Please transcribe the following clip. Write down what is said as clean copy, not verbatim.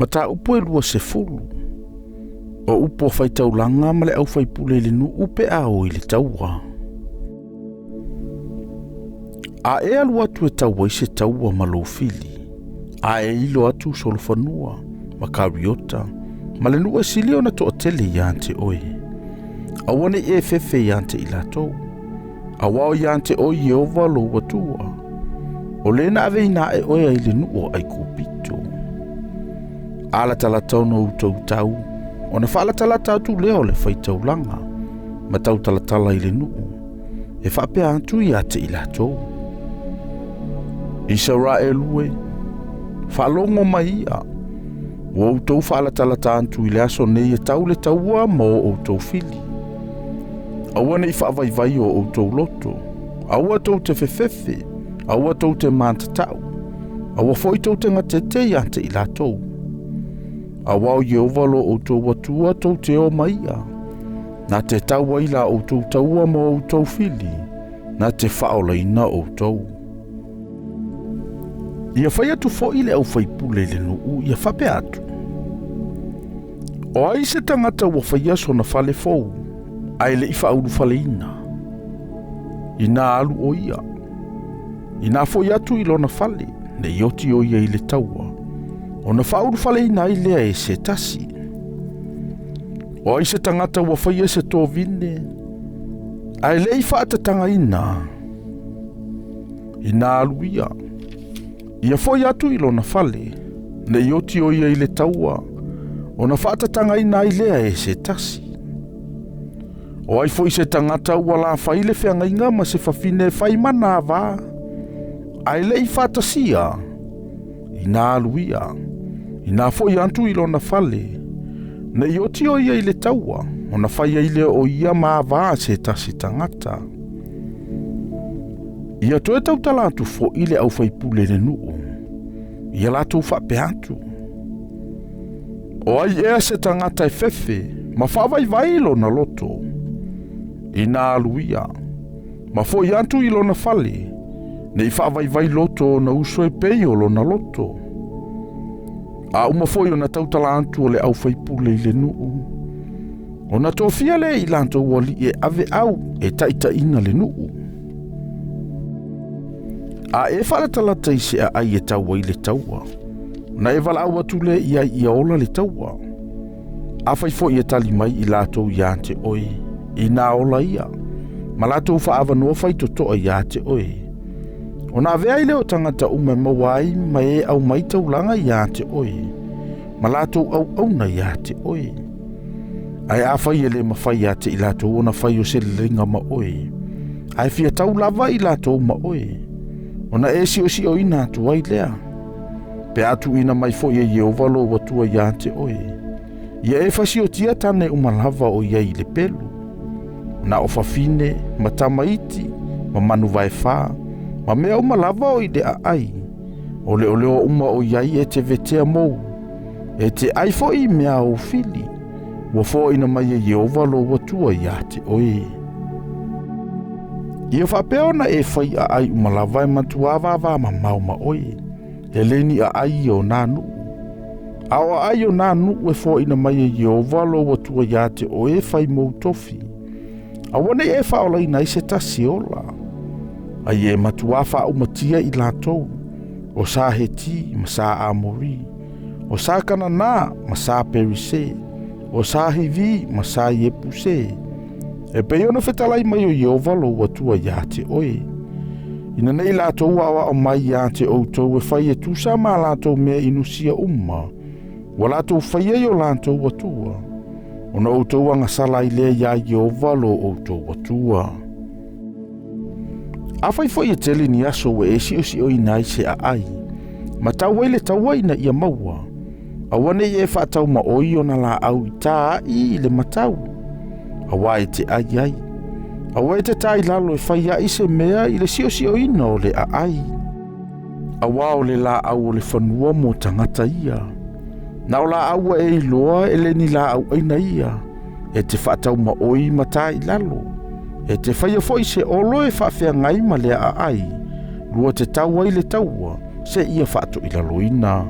Mataupu e 20. O upu a faitaulaga ma le aufaipule i le nuu pe a o i le taua. A e alu atu e tau ai se taua ma lou fili, a e ilo atu solofanua ma kariota ma le nuu e sili ona toatele ia te oe, aua ne i e fefe ia te i latou, auā o ia te oe Ieova lou Atua, o le na aveina ae oe ai le nuu o Aikupito. A latalata ona outou tau, ona faalatalata atu lea o le faitaulaga ma tautalatala i le nuu, e faapea atu ia te i latou. Isaraelu e, faalogo mai ia, ua outou faalatalata atu i le aso nei e tau le taua ma o outou fili. Aua ne i faavaivai o outou loto, aua tou te fefefe, aua tou te matatau, aua foi tou te gatete ia te i latou. Auā o Ieova lo outou Atua tou te o ma ia, na te tau ai la outou taua ma outou fili, na te faaolaina outou. Ia fai atu foi le aufaipule i le nuu, ia faapea atu, O ai se tagata ua faia sona fale fou, ae le i faaulufaleina? Inā alu o ia, inā foi atu i lona fale, ne i oti o ia i le taua, ona faaulufaleina ai lea e se tasi. O ai se tagata ua faia se tovine, ae le i faatatagaina? Inā alu ia, ia foi atu i lona fale, ne i oti o ia i le taua, ona faatatagaina ai lea e se tasi. O ai foi se tagata ua lafai le feagaiga ma se fafine e fai mana ava, ae le i faatasia, inā alu ia, inā foi atu i lona fale, ne i oti o ia i le taua, ona fai ai lea o ia ma ava a se tasi tagata. Ia toe tautala atu foi le aufaipule i le nuu, ia latou faapea atu, O ai ea se tagata e fefe ma faavaivai lona loto, inā alu ia, ma foi atu i lona fale, ne i faavaivai loto ona uso e pei o lona loto. A uma foi ona tautala atu o le aufaipule i le nuu, ona tofia lea i latou alii e ave au e taitaiina le nuu. A e faalatalata i se aai e tau ai le taua, ona e valaau atu lea i ai ia ola le taua. Afai foi e tali mai i latou ia te oe, inā ola ia, ma latou faaavanoa faitotoa ia te oe, ona avea ai lea o tagata uma e maua ai ma e aumai taulaga ia te oe, ma latou auauna ia te oe. Ae afai e le mafai ia te i latou ona fai o se leleiga ma oe, ae fia tau lava i latou ma oe, ona e siosioina atu ai lea, pe a tuuina mai foi e Ieova lou Atua ia te oe, ia e fasiotia tane uma lava o i ai i le pelu, na o fafine, ma tamaiti, ma manu vaefā, ma mea uma lava o i le aai, o leoleo uma o i ai e te vetea mou, e te ai foi i mea ou fili, ua foaina mai e Ieova lou Atua ia te oe. Ia faapea ona e fai aai uma lava e matuā vāvā mamao ma oe, e le ni aai ia o nā nuu. A o aai o nā nuu e foaina mai e Ieova lou Atua ia te oe e fai mou tofi, aua ne i e faaolaina ai se tasi e ola, a ia e matuā faaumatia i latou, o sa Heti ma sa Amori, o sa Kanana ma sa Perise, o sa Hivi ma sa Iepuse, e pei ona fetalai mai o Ieova lou Atua ia te oe. Ina nei latou aoao mai ia te outou e fai e tusa ma latou mea inusia uma, ua latou faia i o latou Atua, ona outou agasala ai lea iā Ieova lo outou Atua. Afai foi e tele ni aso ua e siosioina ai se aai, ma tau ai le taua ina ia maua, aua ne i e faatau ma oi ona laau i tā ai i le matau, auā e te ai ai. Aua e te tā i lalo e fai ai se mea i le siosioina o le aai. Auā o le laau o le fanua mo tagata ia. Na o laau ua e iloa e le ni laau aina ia, e te faatau ma oi ma tā i lalo. E te faia foi se olo e faafeagai ma le aai, lua te tau ai le taua, se ia faatoilaloina.